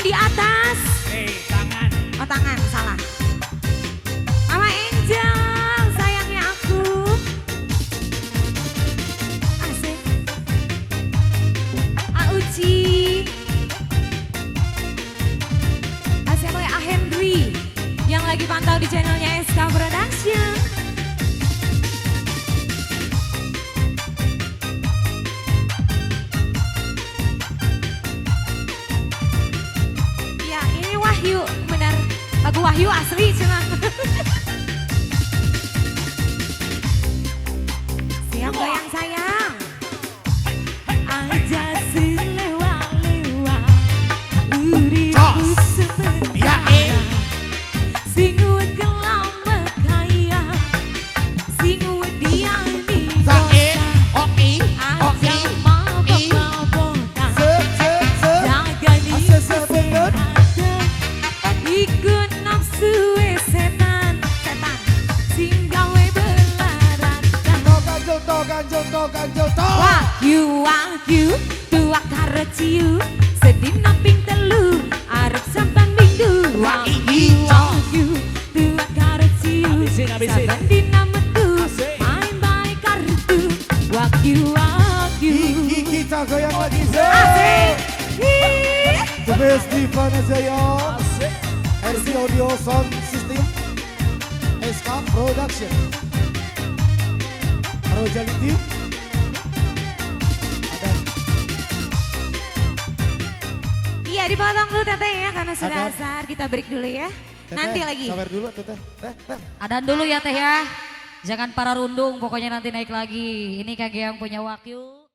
Tangannya di atas. Tangan. Oh tangan, salah. Mama Angel, sayangnya aku. Asik. Auci. Siapa ya? Ahendri. Yang lagi pantau di channelnya SK Production. Ya, ini Wahyu, benar. Lagu Wahyu asli cuma. Siap goyang sayang. Aja selewa-lewa. Uripku sementara. Sing gelame kaya. Sing diani dosa. Aja mabok-mabokan. Jagani kesehatan. Ikut nafsu setan, setan sing gawe belaratan. Ganjel to. Wahyu wahyu tuak karo ciu sedina ping 3 arep sampan minggu. Wahyu wahyu tuak karo ciu Habisin, habisin. saben dina metu main bae kartu. Wahyu wahyu. Iki kita goyang lagi. Asik. Ih. The best Divana Jaya. RC Audio Sound System. SK Production. Rojality. Ada. Iya, dipotong dulu Teteh ya karena sudah Ada. Azhar, kita break dulu ya. Teteh, Nanti lagi. Sabar dulu Teteh. Teh, teh. Adan dulu ya Teh ya. Jangan para rundung, pokoknya nanti naik lagi. Ini Kak Geang punya wakyu.